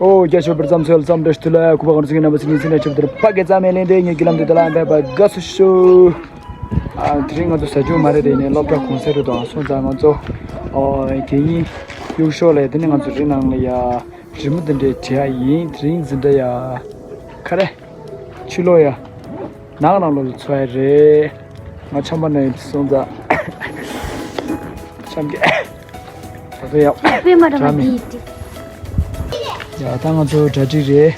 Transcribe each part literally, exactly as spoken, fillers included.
ཨོ་རྒྱ་ཆོས་པར་རྩམ་ཚོད་ལ་རྩམ་འདྲ་ཞུ་ལ་ཁུ་པ་གང་ཚིག་རྣམ་པ་ཚིག་ངིན་ཚིག་ན་ཆོས་དེར་ཕ་གེ་རྩ་མེད་ལེན་ཏེ་ངེད་ཀྱི་ལམ་དུ་དེ་ལ་འབད་པ་དགའ་སུ་ཤོ། ཨ་དེ་རིང་ང་ཚོ་ཟ་ཆུ་མ་རེད་དེ་ནས་སློབ་གྲྭ་གུང་སེང་རུ་དང་སོང་ཙང་ང་ཚོ་ཨོ་གད་སྙིགས་གཡུག་ཤོག་ལས་དེ་ནས་ང་ཚོ་རི་ནང་ལ་ཡ་རི་མོ་དེ་འདྲས་བྲིས་ཡ་ཡིན། དེ་རིང་འཛིན་གྲྭ་ཡ་ཁ་རེ་ཕྱི་ལོགས་ཡ་ནག་ནང་ལོགས་ལ་འཚོ་ཡ་རེད། ང་ཆམ་པ་ན་ཡིན་སོང་ཙང་ཆམ་གྱི། ད་ཚོ་ཡག་པོ་དཔེ་མ་འདྲ་བ་འདི་ཡིན་ཏེ། ཡ་ད་ང་ཚོ་གྲ་སྒྲིག་རེད།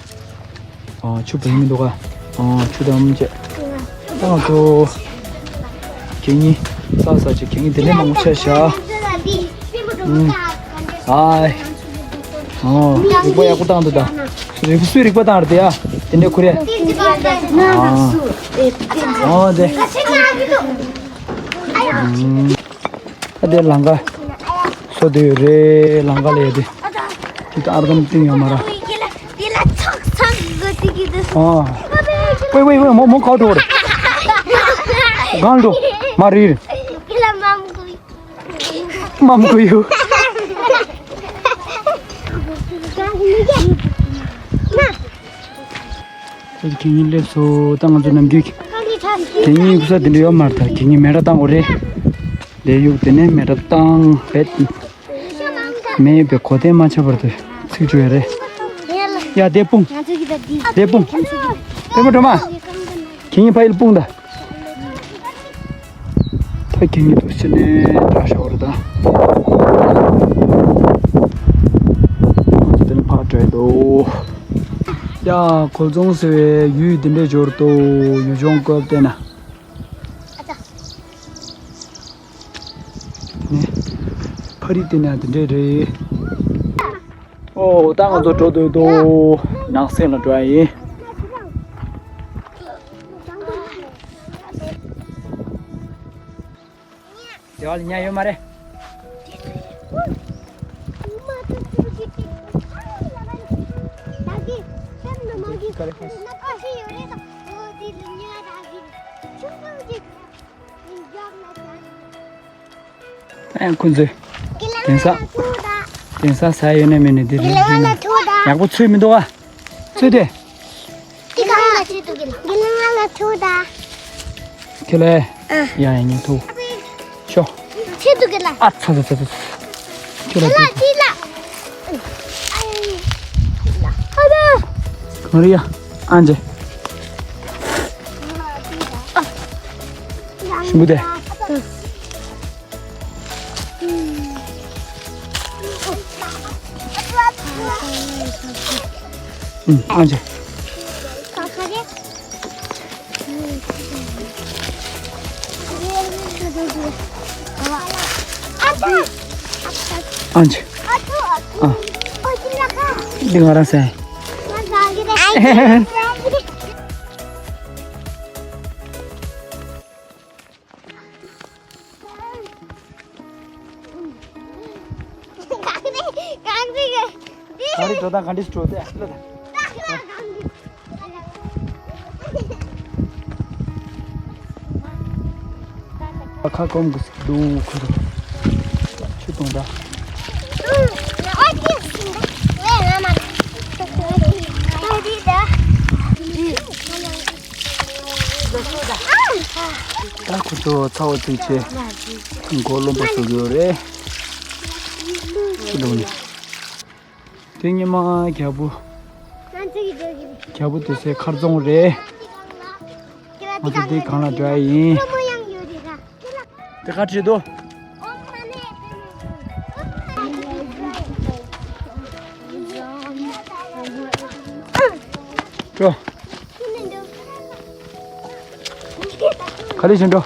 ཨ་ཆུ་བེད་མི་འདུག་ག་ཨ་ཆུ་དམ་བཅད། ད་ང་ཚོ་གད་སྙིགས་ས་ས་ཆེ་གད་སྙིགས་དེ་ནས་མང་པོ་ཆ་བཞག་ཨ་ཨོ་རིག་པ་ཡག་པོ་བཏང་འདུག་ད་རིག་སུའི་རིག་པ་བཏང་རེད་ཡ། དེ་འདྲས་ཁུ་རེ་ཨ་ཨོ་དེ། ཨ་དེ་ལང་ཀ་སོ་དེ་ཡོད་རེད། ལང་ཀ་ལས་དེ་དེ་ཨར་དམ་ཏིང་ཡོད་མ་ར། ཨ་ཝེ་ཝེ་ཝེ་མོ་མོ་ཁའོ་འགྲོ་རེད། གང་འགྲོ་མ་རིལ། མམ་ཀུ་ཡུ། ཁོ་ཚོ་གད་སྙིགས་སླེབས་སོང་། ད་ང་ཚོ་ནམ་རྒྱུན་གད་སྙིགས་ས་དེ་འདྲ་ཡོད་མ་རེད། ད་གད་སྙིགས་མེ་ར་བཏང་དགོས་རེད། ལས་ཡུག་དེ་ནས་མེ་ར་བཏང་བེད་མེ་ཡོད་པའི་གོ་དན་མ་ཆགས་པར་དུ་ཚིག་བཅོས་ཡ་རེད། ཡ་དེ་སྤུངས། དེ་སྤུངས། དེ་མོ་འགྲོ་མ། གད་སྙིགས་ཕ་ཡིལ་སྤུངས་ད། ད་གད་སྙིགས་དུ་ཕྱི་ནས་འདྲ་ཤོག་རེད་ད། དེ་ནས་ཕར་བྲོས་འདུག་ཡ་གོལ་རྫོང་ཟེར་བའི་ཡུལ་འདི་འདྲའི་འབྱོར་འདུག་ཡུལ་ལྗོངས་སྐོར་བལྟས་ན། ནས་ཕ་རི་བལྟས་ན་འདི་འདྲའི་རེད། ཨོ་ད་ང་ཚོ་འགྲོ་འདོད་འདུག་ནགས་གསེང་ལ་འགྲོ་ཡ་ཡིན། དེ་བ་ལ་ཉ་ཡོད་མ་རེད། ཨ་ཁོ་ཚོས་དེང་སང་དེང་སང་ཟ་ཡོད་ནས་མེད་ནས་འདི་རེད། ཡག་པོ་ཚོས་མི་འདུག་ཨ། ཚོས་དེ། དེ་ག་ང་ཚོས་འདུག་གི་ལ། དེ་ལ་ང་ལ་ཚོས་ད། ཁྱེད་ལས། ཨ། ཡ་ཡ་ཉན་ཐུབ། ཤོ། ཚོས་འདུག་གི་ལ། ཨ་ཚ་ཚ་ཚ་ཚ། ཁྱེད་ལ་ཚོས། ལ་ཅི་ལ། ཨ་ཡ་ཡ། ཨ་ཡ། གང་རེད་ཡ། ཨ་འཇེ། ཞིམ་པོ་དེ། ཨུམ། ཨ་ཅེ། ཨ་ཅེ། ཨ། འདི་ང་རང་ཟ། ག་རེ་འགྲོ་དང་ག་འདྲས་འགྲོ་དེ་ལ། ཁ་སྐོམ་གི་འདུག་ཁོ་རང་ཆུ་གཏོང་ད། ད་ཁོ་ཚོ་ཚ་བོ་ཚིག་ཆེ་མགོ་རློན་པ་བཟོ་གི་ཡོད་རེད། ཕྱི་ལོགས་ནས། དེ་ཉི་མ་རྒྱལ་པོ། རྒྱལ་པོ་དེ་སའི་མཁར་རྫོང་རེད། ང་ཚོ་དེ་སྒང་ལ་འགྲོ་ཡ་ཡིན། དེ་ག་བྲིས་འདུག་འགྲོ། ག་ལེ་བཞིན་འགྲོ།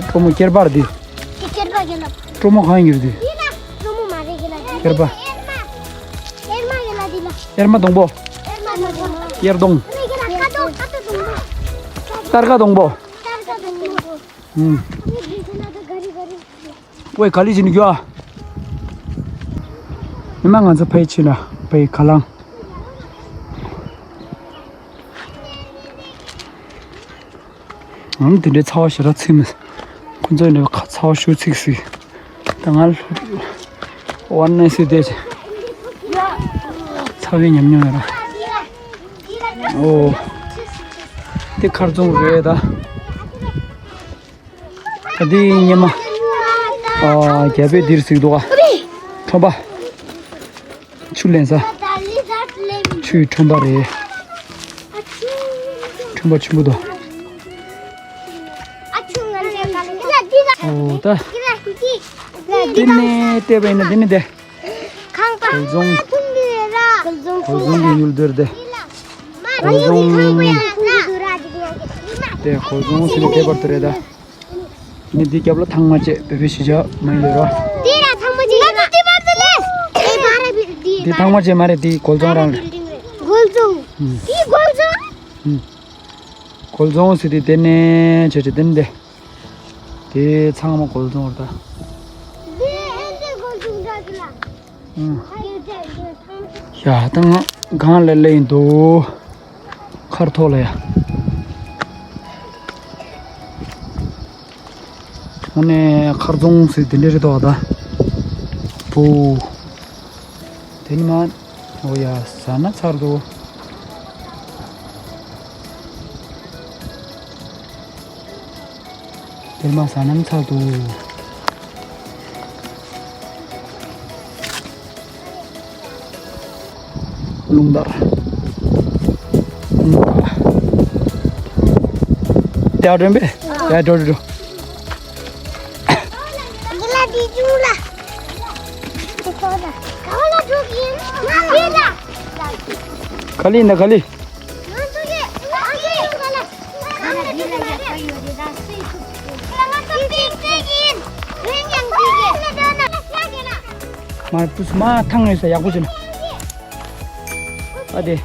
སྤྲོ་མོ་སྐྱེར་པ་རེད་དེ། སྐྱེར་པ་གི་ལ། སྤྲོ་མོ་གང་ཡིན་གྱི་རེད་དེ། སྤྲོ་མོ་མ་རེད་གི་ལ། སྐྱེར་པ། གཡེར་མ་གི་ལ་དེ་ལ། གཡེར་མ་སྡོང་པོ། གཡེར་མ་སྡོང་པོ། གཡེར་སྡོང་། ཁ་དོག་ཁ་དོག་སྡོང་པོ། སྟར་ཁ་སྡོང་པོ། སྟར་ཁ་སྡོང་པོ། ཨུམ། ཨོའི་ག་ལེ་བྱེད་ནི་རྒྱུ་ཨ། ཉི་མ་ང་ཚོ་ཕའི་ཕྱིན་ན་ཕའི་ཁ་ལང་། ཨང་དེ་འདྲའི་ཚ་བ་ཞེ་དྲག་ཚིག་མི། ཁོ་ཚོ་ནི་ཁ་ཚ་བ་ཞུ་ཚིག་ཟིག་ད་ང་ཝར་ནས་སུ་དེ་ཚ་བའི་ཉམས་མྱོང་ཡོད་ར། ཨོ། དེ་མཁར་རྫོང་རེད་ད། ད་འདི་ཉི་མ། ཨ། རྒྱ་བོད་འདིར་གཟིགས་འདུག་ག་ཁྲོན་པ། ཆུ་ལེན་ས། ཆུའི་ཁྲོན་པ་རེད། ཁྲོན་པ་ཆེན་པོ་འདུག་ཨོ་ད། འདི་ནས་བལྟས་པ་ཡིན་ན་འདི་ནས་བལྟས། ཁང་པ། གོལ་རྫོང་། གོལ་རྫོང་། གོལ་རྫོང་གི་ཡུལ་སྡེར་དེ། གོལ་རྫོང་དེ་གོལ་རྫོང་ཟེར་ནས་དེ་བར་དུ་རེད་ད། ནི་འདི་རྒྱབ་ལ་ཐང་མ་བཅས་བོད་པའི་གཞིས་ཆགས་མ་ཡིན་ལོས་ར། དེ་ར་ཐང་མ་བཅས་ཡིན་ར། དེ་བར་དུ་ལས། དེ་ཐང་མ་བཅས་མ་རེད། དེ་གོལ་རྫོང་རང་རེད། གོལ་རྫོང་། ཨུམ། དེ་གོལ་རྫོང་། ཨུམ། གོལ་རྫོང་ཟེར་དེ་དེ་ནས་བྱས་བྱས་དེ་ནས་དེ། དེ་ཚང་མ་གོལ་རྫོང་རེད་ད། ཡ་ད་ང་གང་ལ་སླེབས་ཡིན་འདུག་མཁར་ཐོག་ལ་ཡ། དངོས་གནས་མཁར་རྫོང་ཟེར་དེ་འདྲ་རེད་འདུག་ད། བུ། དེ་ནི་མ། ཨོ་ཡ། ཟ་ན་ཚར་འདུག་དེ་མ་ཟ་ན་ཚར་འདུག་རླུང་ལྟར། རླུང་ལྟར། དེ་ཨ་འགྲོ་འབད། ཡ་འགྲོ་འགྲོ་འགྲོ། འདི་ལ་འདི་བྱུང་ལ། འདི་ཁོ་ན། ག་ལ་འགྲོ་གི་ཡིན། ང་འདི་ལ། ག་ལི་ན་ག་ལི། ང་ཚོ་གི་ང་ཚོ་གི་ང་ལ། ང་ལ་འདི་ལ་ཡག་པ་ཡོད་རེད་ད་སུས་ཐུབ་ཀྱི་རེད། ང་ཚོ་འདི་འདི་ཡིན། རིན་ཡང་འདི་གི། མ་ཏུས་མ་ཐང་ངེས་ས་ཡག་པོ་བྱུང་། ཨ་དེ།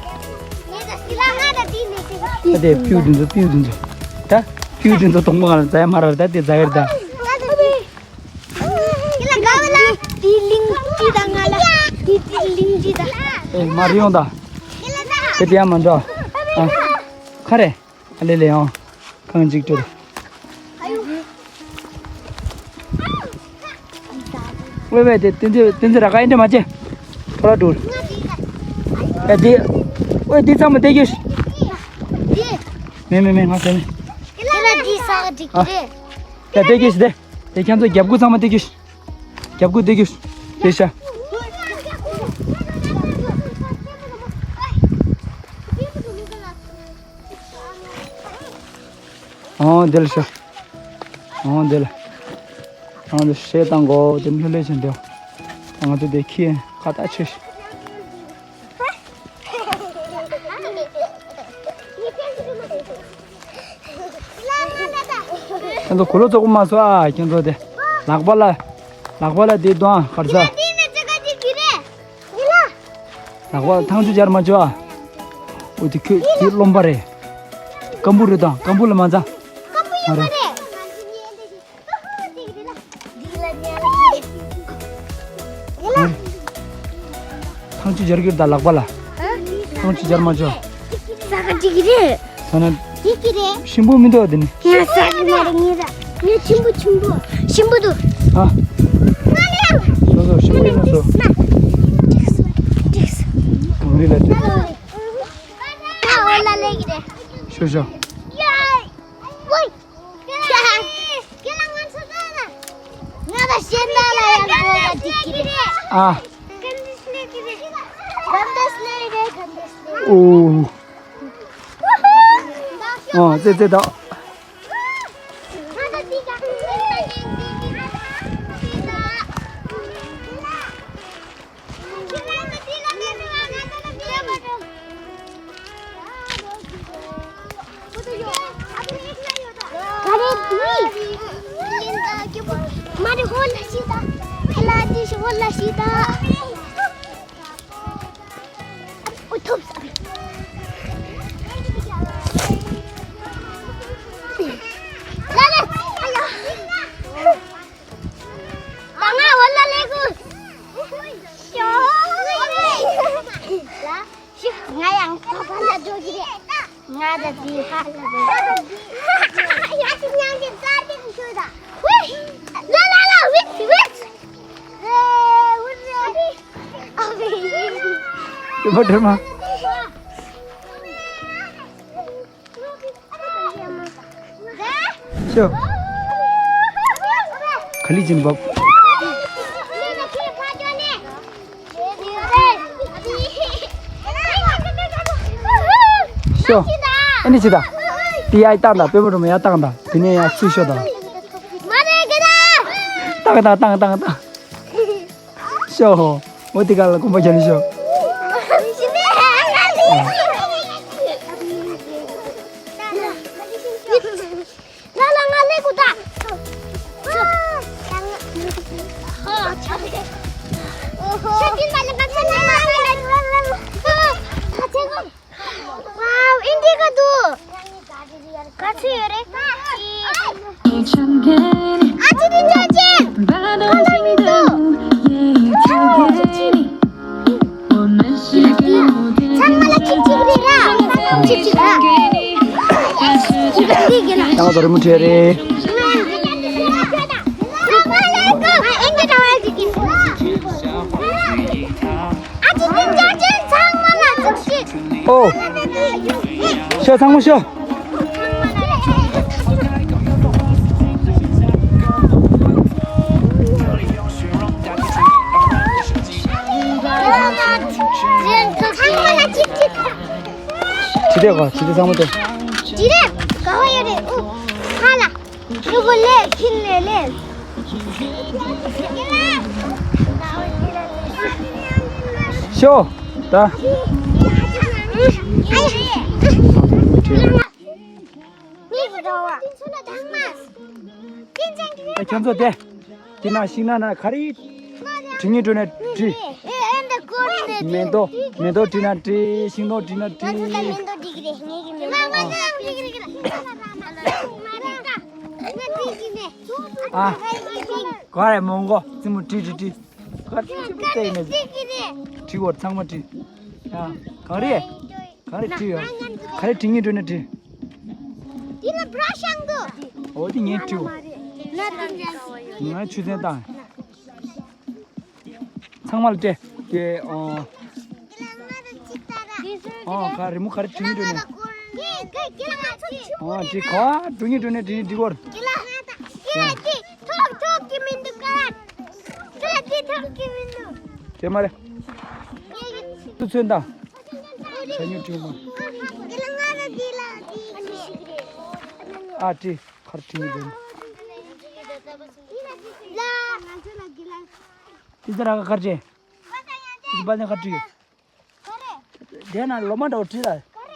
ཨ་དེ་སྤྲེའུ་དེ་ཚོ་སྤྲེའུ་དེ་ཚོ། ད་སྤྲེའུ་དེ་ཚོ་གཏོང་མ་ག་ལ་ཛ་ཡ་མ་ར་ད་དེ་ཛ་ཡར་ད། དེ་གླིང་ཅི་དང་ང་ལ་དེ་དེ་གླིང་ཅི་དང་། ཨེ་མ་རེ་ཡོང་ད། དེ་དེ་ཡ་མ་འགྲོ། ཨ། ཁ་རེ། ཨ་ལེ་ལེ་ཡང་། གང་ཅིག་སྤྲོད། ཝེ་ཝེ་དེ་ཏིན་ཙི་ཏིན་ཙི་ར་ཀ་ཨིན་དྲ་མ་ཅེ། ཐོ་ར་ཏུར། ཨེ་དེ། ཝེ་དེ་ཚང་མ་དེ་གྱོས། མེ་མེ་མེ་ང་ཟེར་མེ། ཨ། ཡ་དེ་གྱོས་དེ། དེ་ཁྱང་ཚོ་རྒྱབ་གུ་ཚང་མ་དེ་གྱོས། རྒྱབ་གུ་དེ་གྱོས། དེ་ཤ། ཨོ་དེ་ལ་ཤ། ཨོ་དེ་ལ། ཨོ་དེ་ཤེས་དང་གོ་དེ་ལྷོད་ལྷོད་བྱེད་འདེའོ། ང་ཚོ་དེ་ཁྱི་ཁ་ཏ་ཆེ། ཁྱེད་ཚོ་གུ་ལོ་བཙོག་པོ་མ་བཟོ་ཨ། ཁྱེད་ཚོ་དེ་ལག་པ་ལ་ལག་པ་ལ་དེ་དོང་ཨ་ཁར་ཟ། ལག་པ་ཐང་ཆུ་སྦྱར་མ་བཅུག་ཨ། འོ་དེ་ཁྱོད་དེ་རློན་པ་རེད། སྐམ་པོ་རེད་དང་སྐམ་པོ་ལ་མ་ཟ། མ་རེད། ཐང་ཆུ་སྦྱར་གྱི་རེད་ད་ལག་པ་ལ། ཐང་ཆུ་སྦྱར་མ་བཅུག་ས་ག་ཅིག་རེད། ས་ན། ཅིག་རེད། ཤིང་བུ་མི་འདུག་དེ་ནི། ཡ་ས་གི་མ་རེད་ངེད་ད། ངེད་ཆེན་པོ་ཆེན་པོ། ཤིང་བུ་འདུག་ཨ། སོ་སོ་ཤིང་བུ་ཡིན་ན་སོ། གངས་རི་ལ་འདུག་ཤོ་ཤོ། ཡ། ཝེ། ཨ། ཨོ། ཨོ་ཙེ་ཙེ་ད། ང་ཡང་ཕ་ཕ་ལ་འགྲོ་གི་རེད། ང་ད་དེ་ཧ་ལ་རེད། ཡ་ཅི་ཉང་གི་རྩ་དེ་གི་ཤོད་ད། ཝེ། ལ་ལ་ལ་ཝིད་ཝིད། རེད་ཝིད་རེད། ཨ་ཝེ། དེ་མ་དྲན་མ། ཤོ། ག་ལི་ཅིན་བབ། ཤོ། ཨ་ནི་ཅི་ད། དེ་ཡ་བཏང་ད་པེ་མོ་རུ་མ་ཡ་བཏང་ད་དེ་ནས་ཡ་ཚུལ་ཤོ་ད། བཏང་ད་བཏང་བཏང་བཏང་། ཤོ། འོ་དེ་ག་ལ་གོམ་པ་རྒྱབ་ནས་ཤོ། ལ་ལ་ང་ལེ་གུ་ད། ཝའོ། ཨིན་ཌི་ག་འདུག་ག་ཚོད་ཡོད་རེད། ཨ་ཅི་ནི་ཅོ་ཅན། ཁ་ལ་མི་འདུག་ཚང་མ་ལ་གཅིག་གཅིག་རེད་ར། གཅིག་གཅིག་ར། ཡང་དོ་རི་མུ་ཁྲེ་རེད། ཨིན་ཌི་ད་ཝ་ཅིག་གིན། ཨོ། ཤོ་ཚང་མ་ཤོ། ཇི་ལྟར་གོ་ཇི་ལྟར་ཚང་མ་དེ། ཇི་ལྟར་ག་བ་ཡོད་རེད། ཨུ། ཧ་ལ། ཤོ་གོ་ལེ་ཁྱིན་ལེ་ལེ། ཤོ། ད། ཨ་ཁྱོད་ཚོ་དེ། དེ་ན་ཤིང་ན་ན་ག་རེ། བྲི་སྙིང་བྲོ་ན་བྲི། མེ་ཏོག་མེ་ཏོག་བྲི་ན་བྲི། ཤིང་ཏོག་བྲི་ན་བྲི། ཨ། ག་རེ་མོང་གོ་རྩེད་མོ་བྲི་བྲི་བྲི། ག་རེ་བྲི་བྲི་བྲི་ནས་བྲི་བོར་ཚང་མ་བྲི། ཡ། ག་རེ། ག་རེ་བྲི་ཡོད། ག་རེ་བྲི་སྙིང་བྲོ་ན་བྲི། འདི་ལ་བྷ་ར་ཤི་ཡང་འདུག་འོ་དེ་ངས་བྲིའོ། ང་ཆུ་ཚན་བཏང་། ཚང་མ་ལ་སྤྲད། དེ་ཨོ། ཨོ་ག་རི་མོ་ག་རེ་བྲིས་འདུག་ནས། ཨོ་བྲིས་ག་བྲིས་ངས་བྲིས་ནས་བྲིས་བྲིས་གོ། ཐོག་ཐོག་གི་མི་འདུག་ག་དེ་མ་རེད། ཆུ་ཚན་བཏང་། ཆ་སྙོམས་བྲིས་མ། ཨ་བྲིས། གར་ཁྲིད་མི་འདུག་ཏི་ཙ་ར་ག་གར་ཅེ། ཏི་ཙ་པ་ལན་གར་ཁྲིད། དེ་ན་ལོ་མ་འདྲ་བོ་ཁྲིད་ལ།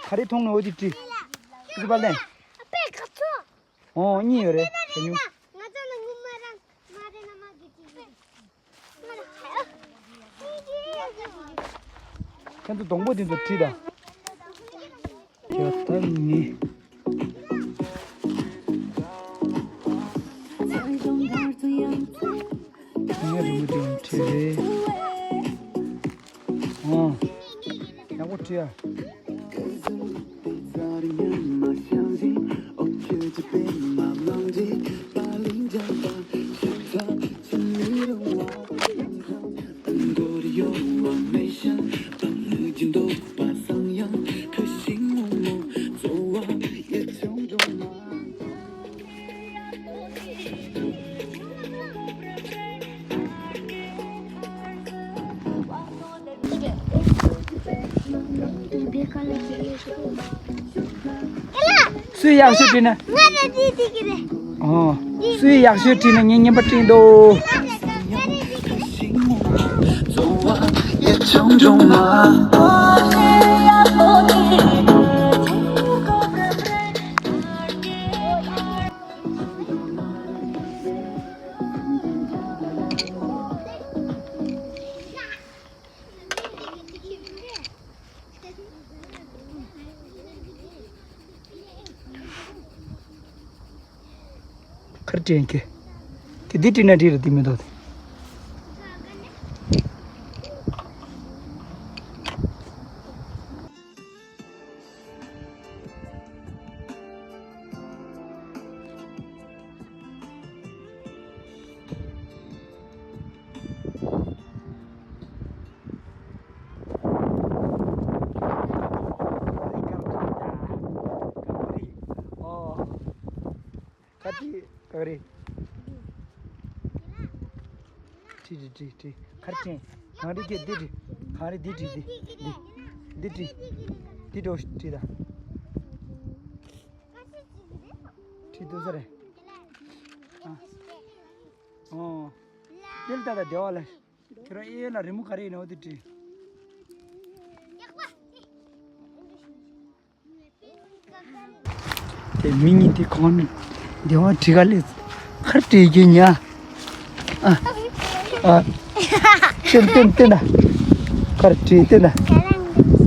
ག་རེ་མཐོང་ནས་འོ་དེ་ཁྲིད། ཏི་ཙ་པ་ལན། ཨོ་གཉིས་ཡོད་རེད་ཞ་ཉུང་། ཁྱེད་ཚོ་སྡོང་པོ་དེ་ཚོ་ཁྲིད་དང་། ཡ་ད་ནི། ངའི་རི་མོ་དེ་ཁྲིད་རེད། ཨོ། ཡག་པོ་ཁྲིད་ཡ། སུས་ཡག་ཤོས་བྲིས་ན། ང་ར་བྲིས་བྲིས་ཀྱི་རེད། ཨོ། སུས་ཡག་ཤོས་བྲིས་ན་ངས་རྔན་པ་སྤྲད་འདུག། ང་ར་བྲིས་ཀྱི་རེད། ཁར་དྲན་གི། དེ་འདི་དྲན་ན་འགྲིག་རེད། དེ་མི་འདུག་དེ། ཁ་ཏི་ག་རེ། ཁྲི་ཁྲི་ཁྲི་ཁྲི་ཁར་ཁྲི། གངས་རི་སྐད་འདི་ཁྲི། གངས་རི་འདི་ཁྲི་འདི་འདི་འདི་ཁྲི། འདི་འགྲོ་ཁྲི་ད། ཁྲི་འདུག་ས་རེད། ཨ། ཨོ། འདི་ལ་ད་ད་བདེ་བ་ལ། ཁྱེད་རང་ཨེ་ལ་རི་མོ་ག་རེ་ཡིན་ནའོ་དེ་བྲིས། དེ་མི་གཉིས་དེ་གང་ནས་བདེ་བ་བྲིས་ག་ལས་ཁར་བྲིས་རྒྱུ་ཉ། ཨ། ཨ། ཏན་ཏན་ཏན་ད། ཁར་བྲིས་ཏན་ད།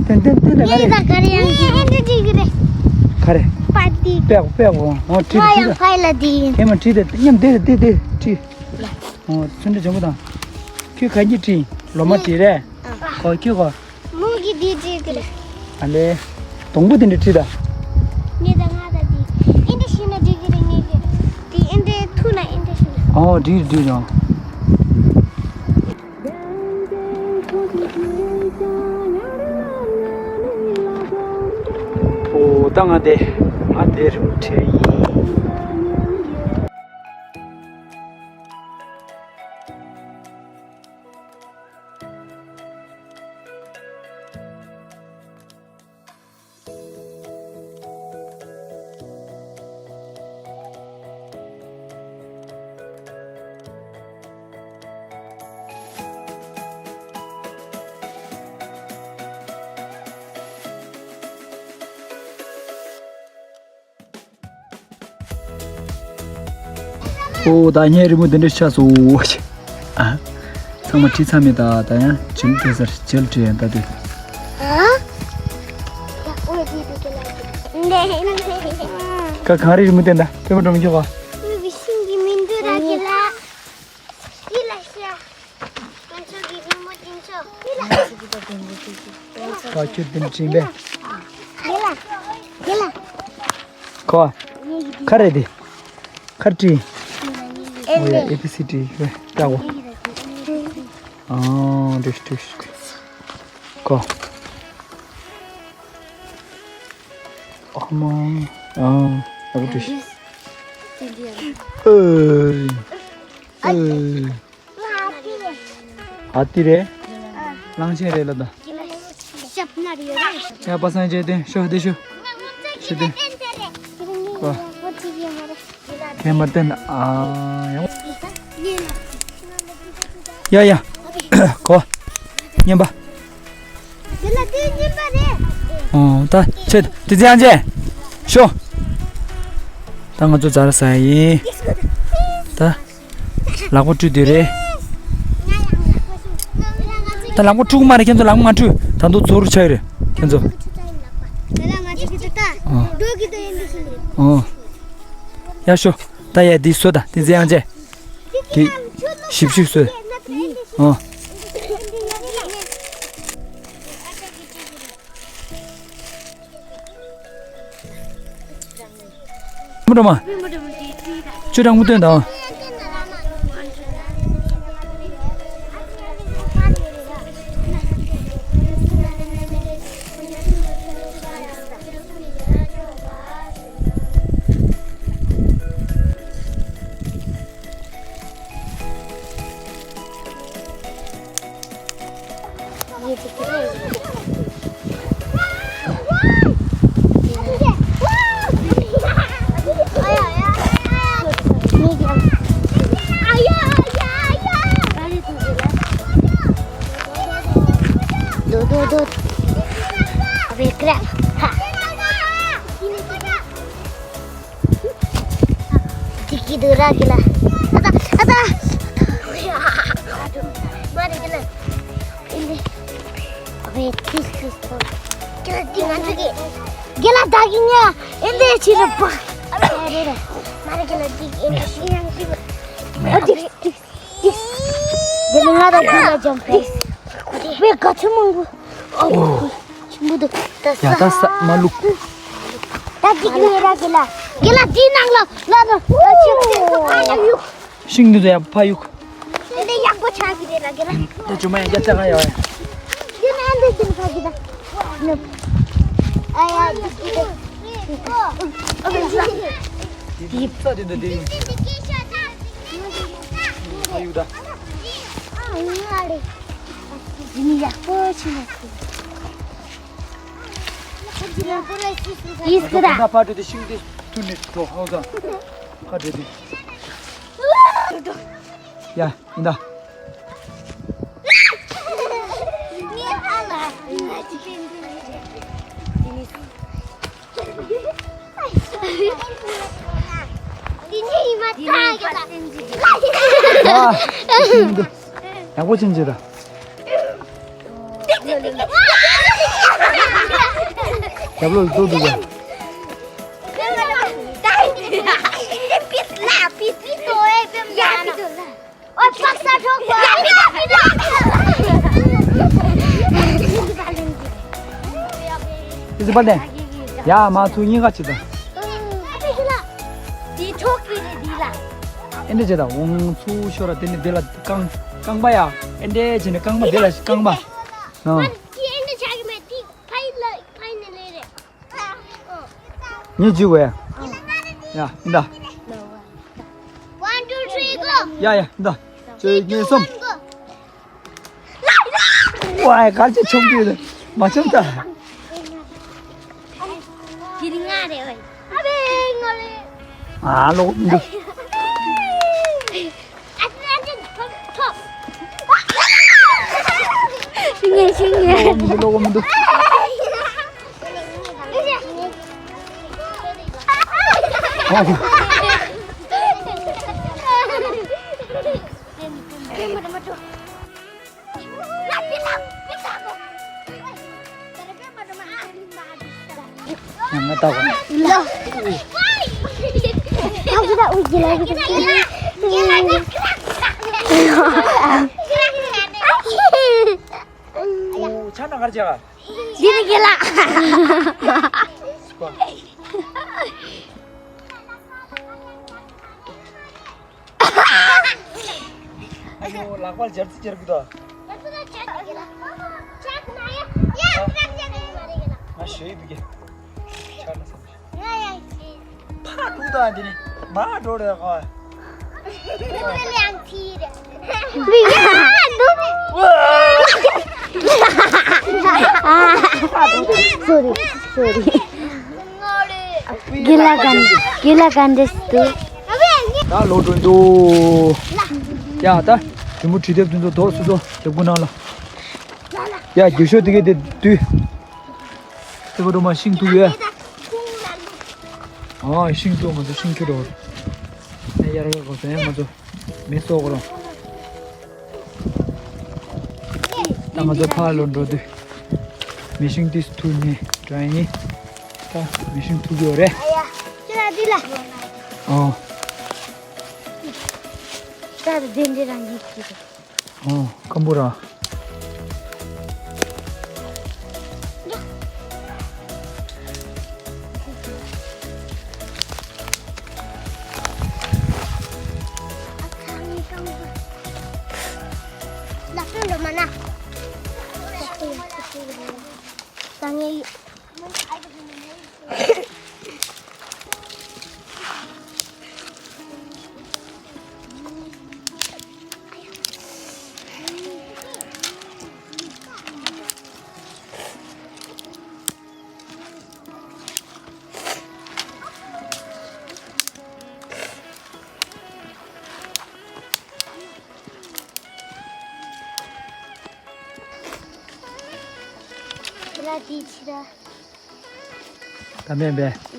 ཏན་ཏན་ཏན་ད་ག་རེ། ངས་ད་ག་རེ་ཡང་བྲིས་ཀྱི་རེད། ག་རེ། པ་དེ། པེག་པེག་འོ་འོ་བྲིས་ང་ཡང་བྲིས་ད། ཕ་ཡི་ལ་དེ་ཡིན། ཧེ་མ་བྲིས་ད་མཉམ་དེ་དེ་དེ་བྲིས། ཨོ། ཚོན་ཁྲ་འཇམ་པོ་དང་། ཁྱོད་ག་གི་བྲིས། ལོ་མ་བྲིས་རེད། ཨ། ཁོ་ཁྱོད་ཁོ། མོ་གི་འདི་བྲིས་ཀྱི་རེད། ཨ་ལེ། སྡོང་པོ་དེ་འདྲ་བྲིས་ད། ངས་ད་ང་ད་འདི། ཨིན་དྲ་ཤི་ན་འགྲིག་གི་རེད་ངས་ཀྱི། འདི་ཨིན་དྲ་ཐུག་ན་ཨིན་དྲ་ཤི་ན། ཨོ་འགྲིག་འགྲིག་རང་། ཨོ་ད་ང་དེ། ང་དེ་རུ་ཁྲིད་ཡིན། ཨོ་ད་ངའི་རི་མོ་འདི་འདྲ་ཆགས་སོང་། ཨ། ཚང་མ་བྲིས་ཚར་མེད་ད། ད་ཡང་ཇེལ་དེ་སར་ཇེལ་བྲིས་ཡང་ད་དེ། ཨ། ཀ་གངས་རི་རི་མོ་བསྟན་ད་དཔེ་མ་འགྲོ་མི་འགྱོ་ག། མི་བི་ཤིང་གི་མི་འདུག་ར་གི་ལ། ཤི་ལ་ཤ། དཀོན་མཆོག་གི་རི་མོ་དཀོན་མཆོག་ཤི་ལ། ཀ་ཁྱོད་འདི་འདྲ་བྲིས་པས། ཤི་ལ། ཤི་ལ། ཁོ། ཁ་རེད་དེ། ཁར་བྲིས། ཨོ་ཡ་ཨེ་བི་སི་ཌི་ཧེ་ཀྲག་གོ། ཨང་། འགྲིག་འགྲིག་ཁོ། ཨ་མ། ཨང་། ཨ་ཁུ་འགྲིག་ཨེ། ཨེ། ཨ་ཏི་རེད། གླང་ཆེན་རེད་ལ་ད། ཡ་པ་སངས་རྒྱས་བསྟན་ཤོ་བདེ་ཤོ། ཤོ་བདེ། ཨ། ཁྱེད་མར་བསྟན་ཨ་ཡང་། ཡ་ཡ། གོ། ཉན་པ། ཨོ་ད་ཁྱེད་དེ་ཚེ་ཡང་ཅེ། ཤོ། ད་ང་ཚོ་ཛ་ར་ཟ་ཡིན། ད། ལག་པ་བཀྲུས་དུས་རེད། ད་ལག་པ་བཀྲུ་གི་མ་རེད། ཁྱེད་ཚོ་ལག་པ་མ་བཀྲུས། ད་དུང་ཚོ་རུ་ཆགས་ཡོད་རེད་ཁྱེད་ཚོ། ཨོ། ཨོ། ཡ་ཤོ། ད་ཡ་འདི་བཟོ་ད་དེ་ཚེ་ཡང་ཅེ། དེ་ཞིབ་ཞིབ་བཟོ། ཨོ། མོ་འགྲོ་མ། ཆུ་གྲང་མོ་སྟོན་དང་། ཀི་ར། ཧ། ཏི་ཀི་དུ་ར་གི་ལ། ཨ་ད་ཨ་ད། མ་རེད་གི་ལ། ཨིན་དེ། ཨ་བེ་ཏིས་ཏིས་ཏོ། གི་ལ་ཏི་ང་ཚོ་གི། གི་ལ་ད་གི་ཉ། ཨིན་དེ་ཆི་ར་པ། ཨ་རེ་རེ། མ་རེད་གི་ལ་ཏི་ཨིན་དེ་ཆི་ར་ཏི། ཨ་ཏིས་ཏིས། དེ་ནི་ང་དང་ཁོ་ལ་འཇམ་པོ། དཔེ་ག་ཚོད་མང་པོ། ཨོ། ཆེན་པོ་འདུག་ད་ཡ་ད་ས་མ་ལུག་ད་ཅིག་ལས་ར་གི་ལ། གི་ལ་དེའི་ནང་ལ་ལ་ལ་ལ་ཆེན་པོ་ཆེན་པོ་ཕ་ཡག་ཡུག་ཤིང་འདི་ཚོ་ཡག་ཕ་ཡུག་དེ་ཡག་པོ་ཆགས་ཀྱི་རེད་ལ་གི་ལ། ད་ཅུ་མ་ཡ་རྒྱ་ཆ་ག་ཡ་ཡ། དེ་ནས་ཨ་འདི་ཅིག་ཕ་གི་ད། ཨ་ཡ་འདི་ཅིག་ད། དེའི་རྩྭ་དེ་འདྲ་དེ་ཡིན། ཨ་ཡུ་ད། ཨ་ཡུ་ང་རེད། ཡིན་ཡག་པོ་ཆེ་ན་ཁུ། ཡིས་ཀི་ད། ད་ཕ་དྲོད་དེ་ཤིང་དེ་ཐུར་ནས་འགྲོ་ཧོ་ཟ། ཕ་དྲོད་དེ། ཡ་ཡིན་ད། ཡག་པོ་ཕྱིན་ཅི་ར། རྒྱབ་ལོགས་ལ་ལྟོས་འདུག་ག་ཨི་ཟི་པ་ལེན། ཡ་མ་ཐུ་གཉིས་ཀ་ཅི་དང་། དེ་ཆོག་གི་རེད་འདི་ལ། ཨེ་འདྲ་བྱེད་དང་འོང་ཚུར་ཤོར་ར་དེ་ནི་དེ་ལ་རྐང་རྐང་པ་ཡ། ཨེ་འདྲ་བྱེད་ནི་རྐང་པ་དེ་ལ་རྐང་པ། ཨ། དེ་ཨེ་འདྲ་བྱ་གི་མེད་དེ་ཕ་ཡི་ལ་ཕ་ཡི་ནི་ལེ་རེད། ངས་བྱེད་དགོས་ཡ། ཡ་ཡིན་ད། One, two, three, go. ཡ་ཡ་ཡིན་ད། Three, two, one, go. ཝའི་གར་ཅི་ཆོམ་གི་རེད། མ་ཆོམ་ད། དེ་རིང་ང་རེད་བས། ཨ་བས་ང་རེད། ཨ་ལོ་འདི། ཨ་ཅེ་ཨ་ཅེ་ཐོབ་ཐོབ། ཤི་ངེ་ཤི་ངེ། ལོ་མི་འདུག་ལོ་མི་འདུག་ཨོ། ང་ལྟ་གོ་ལ། ཨོ་ཆ་ན་གར་ཅག་འདི་ནི་གི་ལ། ཨ་ཡོ་ལག་པར་སྦྱར་ཚིག་སྦྱར་གི་ད། ང་ཞེས་འདུག་གི་ཆགས་ན་བསམ། ཕ་དྲུག་དང་དེ་ནི་མ་འགྲོ་རེད་ག Sorry, sorry. དགེ་ལགས་ག་དགེ་ལགས་ག་འདྲས་འདུག་ད་ལོ་འགྲོ་འདུག་ཡ་ད་རི་མོ་བྲིས་དེབ་དེ་ཚོ་དོགས་སུ་ཚོ་རྒྱབ་ཁུ་ནང་ལ། ཡ་རྒྱུག་ཤོག་དེ་གའི་དེ་དུས། དེ་ག་འགྲོ་མ་ཤིང་ཐུག་ཡོད། ཨ་ཤིང་ཐུག་ང་ཚོ་ཤིང་ཁྱུ་འགྲོ། ཡ་ཡར་ག་གོ་ཚོ་ཡ་ང་ཚོ་མེ་གསོག་གོ་རོ། ད་ང་ཚོ་ཕར་ལོ་འགྲོ་དུས། མེ་ཤིང་ཏིས་ཐུག་ནས་འགྲོ་ཡིན། ད་མེ་ཤིང་ཐུག་ཡོད་རེད། ཨ་ཡ། ཁྱེད་ལ་འདི་ལ། ཨོ། ད་དེ་འདྲ་རང་གིས་ཁྱེར། ཨོ། སྐམ་པོ་ར། ཁྱེད་ལ་དེའི་ཕྱིར། ལ་མེད་པས།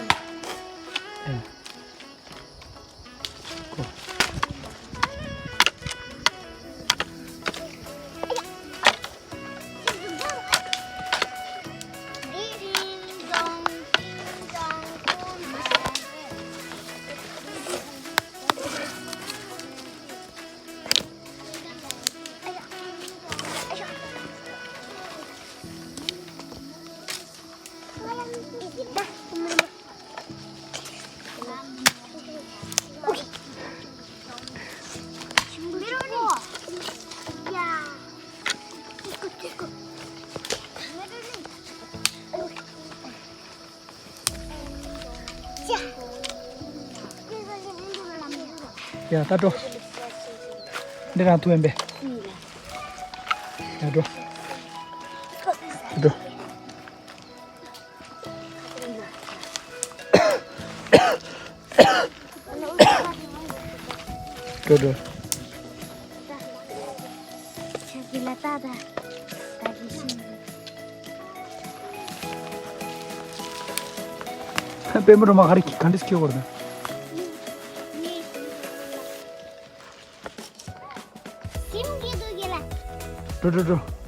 ཡ་ད་འགྲོ། འདི་རང་ཐུ་ཡན་པས། ཡ་འགྲོ། འགྲོ། འགྲོ་འགྲོ། ཕན་པད་མ་རུ་མ་ག་རེ་ག་འདྲས་ཁྱེར་བར་ན། སིམ་གྱི་འདུག་གི་ལ། འགྲོ་འགྲོ་འགྲོ།